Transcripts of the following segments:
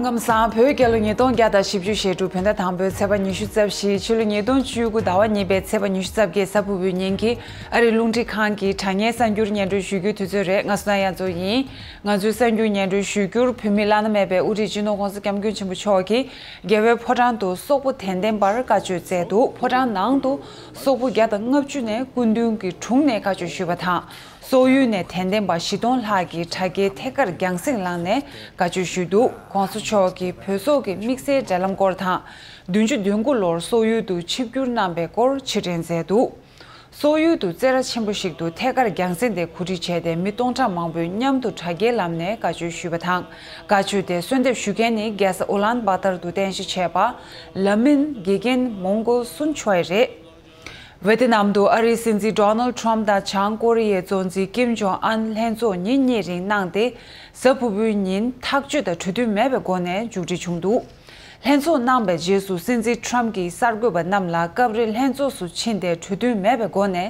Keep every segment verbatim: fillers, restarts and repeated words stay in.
སྐུ་ཁམས་བཟང་། བོད་རྒྱལ་ལོ་ཉིས་སྟོང་བརྒྱ་དང་བཞི་བཅུ་ཞེ་དྲུག་བོད་ཟླ་དང་པོའི་ཚེས་པ་ཉི་ཤུ་རྩ་བཞི། ཕྱི་ལོ་ཉིས་སྟོང་བཅུ་དགུ་ཟླ་བ་གཉིས་པའི་ཚེས་པ་ཉི་ཤུ་རྩ་བརྒྱད། གཟའ་ཕུར་བུའི་ཉིན་གྱི་ཨ་རིའི་རླུང་འཕྲིན་ཁང་གི་དྲ་བརྙན་གསར་འགྱུར་སྙན་སྒྲོན་ཞུ་རྒྱུའི་དུས་ཚོད་རེད། ང་སོ་ན་ཡ་མཚོ་ཡིན། ང་ཚོའི་གསར་འགྱུར་སྙན་སྒྲོན་ཞུ་རྒྱུར། བོད་མིའི་བླ་ན་མེད་པའི་དབུ་ཁྲིད་སྤྱི་ནོར་༸གོང་ས་༸སྐྱབས་མགོན་ཆེན་པོ་མཆོག་གིས་རྒྱལ་བའི་ཕོ་བྲང་དུ་སོག་པོ་དད་ལྡན་པར་བཀའ་ཆོས་སྩལ་འདུག་ཕོ་བྲང་ནང་དུ་སོག་པོ་བརྒྱ་དང་ལྔ་བཅུ་ནས་སྐུ་མདུན་གྱི་དྲུང་ནས་བཀའ་ཆོས་ཞུས་པ་དང་། སོག་ཡུལ་ནས་དད་ལྡན་པ་བཞི་སྟོང་ལྷག་གིས་དྲ་རྒྱའི་ཐད་ཀར་རྒྱང་སྲིང་བསླངས་ནས་བཀའ་ཆོས་ཞུས་འདུག ༸གོང་ས་མཆོག་གིས་བོད་སོག་གི་དམིགས་བསལ་འབྲེལ་ལམ་སྐོར་དང་། བདུན་ཅུ་དོན་དགུ་ལོར་སོག་ཡུལ་དུ་ཆིབས་བསྒྱུར་གནང་པའི་སྐོར་ཕྱིར་དྲན་མཛད་འདུག་སོག་ཡུལ་དུ་རྩེད་ར་ཆེན་པོ་ཞིག་ཏུ་ཐད་ཀར་རྒྱང་སྲིང་དེ་གོ་སྒྲིག་བྱས་ཏེ། མི་སྟོང་ཕྲག་མང་པོས་མཉམ་དུ་དྲ་རྒྱའི་ལམ་ནས་བཀའ་ཆོས་ཞུས་པ་དང་། བཀའ་ཆོས་དེ་གསོལ་འདེབས་ཞུ་མཁན་ནི་རྒྱལ་ས་ཨུ་ལན་བྷ་ཏར་དུ་རྟེན་གཞི་བྱས་པ་ལ་མིན་དགེ་རྒན་མོང་གོལ་སུན་ཆོའེ་རེད། ཝེ་ཏི་ནམ་དུ་ཨ་རིའི་སྲིད་འཛིན་ཌོ་ནལ་ཊྲམ་དང་བྱང་ཀོ་རི་ཡའི་གཙོ་འཛིན་ཀིམ་ཇོང་ཨན་ལྷན་ཚོགས་ཉིན་གཉིས་རིང་གནང་སྟེ། གཟའ་ཕུར་བུའི་ཉིན་ཐག་གཅོད་དང་གྲོས་མཐུན་མེད་པའི་སྒོ་ནས་མཇུག་སྒྲིལ་བྱུང་འདུག་ལྷན་ཚོགས་གནང་བའི་རྗེས་སུ་སྲིད་འཛིན་ཊྲམ་གྱིས་གསར་འགོད་པ་རྣམས་ལ་སྐབས་རེ་ལྷན་ཚོགས་སུ་ཕྱིན་ཏེ་གྲོས་མཐུན་མེད་པའི་སྒོ་ནས་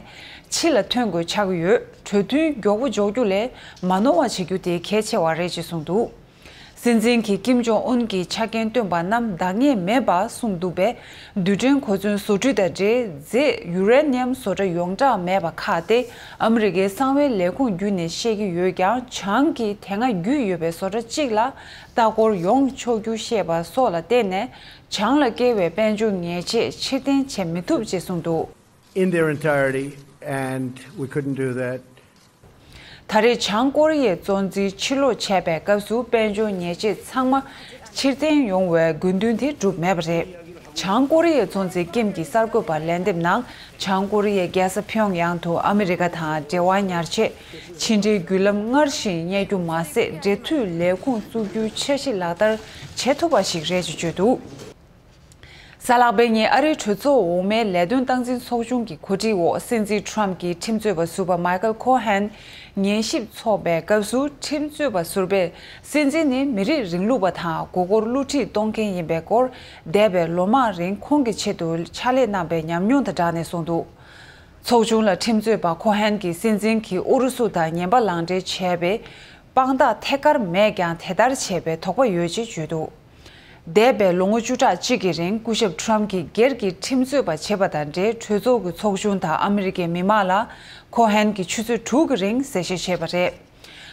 ཕྱི་ལ་ཐོན་དགོས་ཆགས་ཀྱི་ཡོད། གྲོས་མཐུན་མགྱོགས་པོ་འཇོག་རྒྱུ་ལས་མ་ནོར་བ་བྱེད་རྒྱུ་དེ་གལ་ཆེ་བ་རེད་ཅེས་གསུངས་འདུག་སྲིད་འཛིན་གྱིས་ཀིམ་ཇོང་ཨུན་གྱི་ཆ་རྐྱེན་བཏོན་པ་རྣམས་འདང་ངེས་མེད་པ་གསུངས་འདུག་པས། རྡུལ་ཕྲན་གོ་མཚོན་བཟོ་སྐྲུན་དང་འབྲེལ་རྫས་ཡུ་རེ་ནི་ཡམ་བཟོ་གྲྭ་ཡོངས་གྲགས་མེད་པ་ཁག་སྟེ། ཨ་མི་རི་ཀའི་གསང་བའི་ལས་ཁུངས་བརྒྱུད་ནས་བཤད་ཀྱི་ཡོད་ཀྱང་། བྱང་གི་དེ་སྔ་རྒྱུས་ཡོད་པའི་བཟོ་གྲྭ་གཅིག་ལ་ལྟ་སྐོར་ཡོང་ཆོག་རྒྱུ་བཤད་པ་སོགས་ལ་བརྟེན་ནས། བྱང་ལ་བསྐྱལ་བའི་དཔལ་འབྱོར་ཉེས་ཆད་ཕྱིར་འཐེན་བྱེད་མི་ཐུབ་ཅེས་གསུངས་འདུག In their entirety, and we couldn't do that. ད་རེས་བྱང་ཀོ་རི་ཡའི་གཙོ་འཛིན་ཕྱིར་ལོག་བྱས་པའི་སྐབས་སུ་དཔལ་འབྱོར་ཉེས་ཆད་ཚང་མ་ཕྱིར་འཐེན་ཡོང་བའི་དགོས་འདུན་དེ་འགྲུབ་མེད་པ་རེད། བྱང་ཀོ་རི་ཡའི་གཙོ་འཛིན་ཀིམ་གྱིས་གསར་འགོད་པར་ལན་འདེབས་ནང་། བྱང་ཀོ་རི་ཡའི་རྒྱལ་ས་ཕིའུ་ཡང་དུ་ཨ་མི་རི་ཀ་དང་འབྲེལ་བ་ཉར་ཆེད་ཕྱི་འབྲེལ་བརྒྱུད་ལམ་སྔར་བཞིན་གཉེར་རྒྱུ་མ་ཟད། འབྲེལ་མཐུད་ལས་ཁུངས་བཙུགས་རྒྱུའི་འཆར་གཞི་ལག་བསྟར་བྱེད་ཐུབ་པ་ཞིག་རེད་ཅེས་བརྗོད་འདུག་གཟའ་ལྷག་པའི་ཉིན་ཨ་རིའི་གྲོས་ཚོགས་འོག་མའི་ལས་དོན་སྟངས་འཛིན་ཚོགས་ཆུང་གི་གོ་སྒྲིག་འོག་སྲིད་འཛིན་ཊྲམ་གྱི་ཁྲིམས་རྩོད་པ་ཟུར་པ་མའི་ཁལ་ཁོ་ཧན་ཉན་ཞིབ་ཚོགས་པའི་སྐབས་སུ། ཁྲིམས་རྩོད་པ་ཟུར་པས་སྲིད་འཛིན་ནི་མི་རིགས་རིང་ལུགས་པ་དང་མགོ་སྐོར་བསླུ་བྲིད་གཏོང་མཁན་ཡིན་པའི་སྐོར། འདས་པའི་ལོ་མང་རིང་ཁོང་གི་ཆེད་དུ་ཕྱག་ལས་གནང་པའི་ཉམས་མྱོང་དང་སྦྲགས་ནས་གསུངས་འདུག་ཚོགས་ཆུང་ལ་ཁྲིམས་རྩོད་པ་ཁོ་ཧན་གྱིས་སྲིད་འཛིན་གྱིས་ཨུ་རུ་སུ་དང་ངན་པ་ལག་འབྲེལ་བྱས་པའི་དཔང་རྟགས་ཐད་ཀར་མེད་ཀྱང་། དེ་ལྟར་བྱས་པའི་དོགས་པ་ཡོད་ཅེས་བརྗོད་འདུག་འདས་པའི་ལོ་ངོ་བཅུ་ཕྲག་གཅིག་གི་རིང་སྐུ་ཞབས་ཊྲམ་གྱིས་སྒེར་གྱི་ཁྲིམས་རྩོད་པ་བྱེད་པ་དང་འབྲེལ། གྲོས་ཚོགས་ཀྱི་ཚོགས་ཆུང་དང་ཨ་མི་རི་ཀའི་མི་མང་ལ་ཁོ་ཧན་གྱིས་ཆུ་ཚོད་དྲུག་གི་རིང་གསལ་བཤད་བྱས་པ་རེད།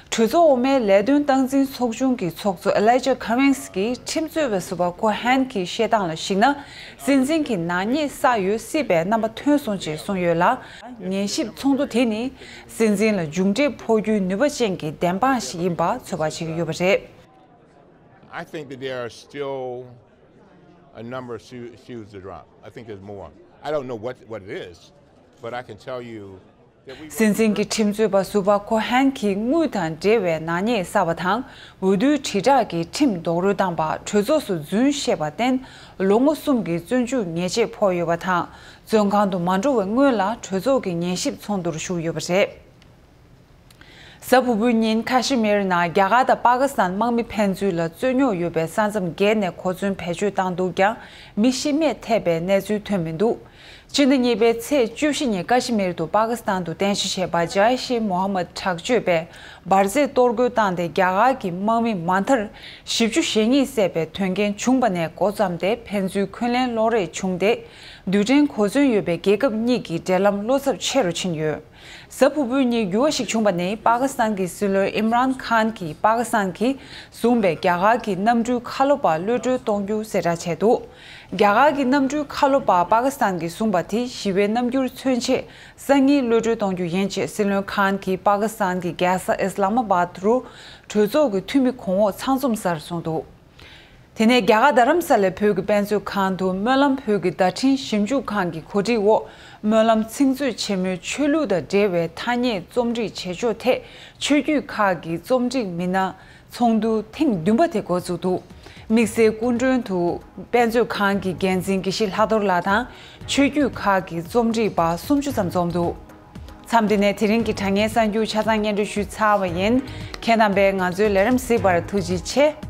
གྲོས་ཚོགས་འོག་མའི་ལས་དོན་སྟངས་འཛིན་ཚོགས་ཆུང་གི་ཚོགས་གཙོ་ཨི་ལའི་ཇ་ཁ་མིང་སི་གིས་ཁྲིམས་རྩོད་པ་ཟུར་པ་ཁོ་ཧན་གྱིས་བཤད་སྟངས་ལ་གཞིགས་ན། སྲིད་འཛིན་གྱི་ནག་ཉེས་བསགས་ཡོད་སྲིད་པའི་རྣམ་པ་ཐོན་སོང་ཅེས་གསུངས་ཡོད་ལ། ཉན་ཞིབ་ཚོགས་འདུ་དེ་ནི་སྲིད་འཛིན་ལ་མཇུག་འབྲས་ཕོག་རྒྱུའི་ནུས་པ་ཅན་གྱི་བདེན་དཔང་ཞིག་ཡིན་པ་ཚོད་དཔག་བྱེད་ཀྱི་ཡོད་པ་རེད། I think that there are still a number of shoe- shoes to drop. I think there's more. I don't know what, what it is, but I can tell you that we. སྲིད་འཛིན་གྱི་ཁྲིམས་རྩོད་པ་ཟུར་པ་ཁོ་ཧན་གྱིས་དངུལ་དང་འབྲེལ་བའི་ནག་ཉེས་བསགས་པ་དང་། འོས་བསྡུའི་དྲིལ་བསྒྲགས་ཀྱི་ཁྲིམས་རྡོག་རོལ་བཏང་པ། གྲོས་ཚོགས་སུ་རྫུན་བཤད་པར་བརྟེན་ལོ་ངོ་གསུམ་གྱི་བཙོན་འཇུག་ཉེས་ཆད་ཕོག་ཡོད་པ་དང་། བཙོན་ཁང་དུ་མ་འགྲོ་བའི་སྔོན་ལ་གྲོས་ཚོགས་ཀྱི་ཉན་ཞིབ་ཚོགས་འདུར་ཞུགས་ཡོད་པ་རེད། གཟའ་ཕུར་བུའི་ཉིན་ཁ་ཤི་མིར་ནང་རྒྱ་གར་དང་པ་ཀི་སི་ཐན་དམག་མི་ཕན་ཚུན་ལ་རྩོད་རྙོག་ཡོད་པའི་ས་མཚམས་བརྒལ་ནས་གོ་མཚོན་བེད་སྤྱོད་བཏང་འདུག་ཀྱང་། མི་ཤི་རྨས་ཐེབས་པའི་གནས་ཚུལ་ཐོན་མི་འདུག་ཕྱི་ཟླ་གཉིས་པའི་ཚེས་བཅུ་བཞི་ཉིན་ཀ་ཤི་མིར་དུ་པ་ཀི་སི་ཐན་དུ་རྟེན་གཞི་བྱས་པ་ཇའེ་ཤེ་མོ་ཧམ་མད་དྲག་སྤྱོད་པས་འབར་རྫས་གཏོར་རྒོལ་བཏང་སྟེ། རྒྱ་གར་གྱི་དམག་མི་མ་མཐར་བཞི་བཅུ་ཞེ་གཉིས་བསད་པའི་དོན་རྐྱེན་བྱུང་བ་ནས་འགོ་བརྩམས་ཏེ། ཕན་ཚུན་འཁོན་ལན་སློག་རེས་བྱུང་སྟེ། རྡུལ་ཕྲན་གོ་མཚོན་ཡོད་པའི་རྒྱལ་ཁབ་གཉིས་ཀྱི་འབྲེལ་ལམ་བློ་འཚབ་ཆེ་རུ་ཕྱིན་ཡོད། གཟའ་ཕུར་བུའི་ཉིན་འགྱུར་བ་ཞིག་བྱུང་བ་ནི། པ་ཀི་སི་ཐན་གྱི་སྲིད་བློན་ཨིམ་རཱན་ཁཱན་གྱིས་པ་ཀི་སི་ཐན་གྱིས་བཟུང་བའི་རྒྱ་གར་གྱི་གནམ་གྲུའི་ཁ་ལོ་པ་གློད་གྲོལ་གཏོང་རྒྱུ་གསལ་བསྒྲགས་བྱས་འདུག་རྒྱ་གར་གྱི་གནམ་གྲུའི་ཁ་ལོ་པ་པ་ཀི་སི་ཐན་གྱིས་བཟུང་བ་དེ་ཞི་བའི་རྣམ་འགྱུར་མཚོན་ཆེད་སང་ཉིན་གློད་གྲོལ་གཏོང་རྒྱུ་ཡིན་ཅེས་སྲིད་བློན་ཁཱན་གྱིས་པ་ཀི་སི་ཐན་གྱི་རྒྱལ་ས་ཨིས་ལ་མ་བཱད་རུ་གྲོས་ཚོགས་ཀྱི་འཐུས་མི་གོང་འོག་ཚང་འཛོམས་སར་སོང་འདུག་དེ་ནས་རྒྱ་གར་རྡ་རམ་ས་ལའི་བོད་ཀྱི་དཔེ་མཛོད་ཁང་དུ་སྨོན་ལམ་བོད་ཀྱི་བརྡ་འཕྲིན་ཞིབ་འཇུག་ཁང་གི་གོ་སྒྲིག་འོག་སྨོན་ལམ་ཚིག་མཛོད་ཆེན་མོའི་ཆོས་ལུགས་དང་འབྲེལ་བའི་ཐ་སྙད་རྩོམ་སྒྲིག་བྱེད་ཕྱོགས་ཐད་ཆོས་བརྒྱུད་ཁག་གི་རྩོམ་སྒྲིག་མི་སྣ་ཚོགས་འདུ་ཐེངས་བདུན་པ་དེ་འགོ་བཙུགས་འདུག་དམིགས་བསལ་སྐུ་མགྲོན་དུ་དཔེ་མཛོད་ཁང་གི་འགན་འཛིན་དགེ་བཤེས་ལྷག་རྡོར་ལགས་དང་ཆོས་བརྒྱུད་ཁག་གི་རྩོམ་སྒྲིག་པ་སུམ་ཅུ་ཙམ་འཛོམས་འདུག་མཚམས་འདི་ནས་དེ་རིང་གི་དྲ་བརྙན་གསར་འགྱུར་ཆ་ཚང་སྙན་སྒྲོན་ཞུས་ཚར་བ་ཡིན། ཁྱེད་རྣམ་པས་ང་ཚོའི་ལས་རིམ་གཟིགས་པར་ཐུགས་རྗེ་ཆེ།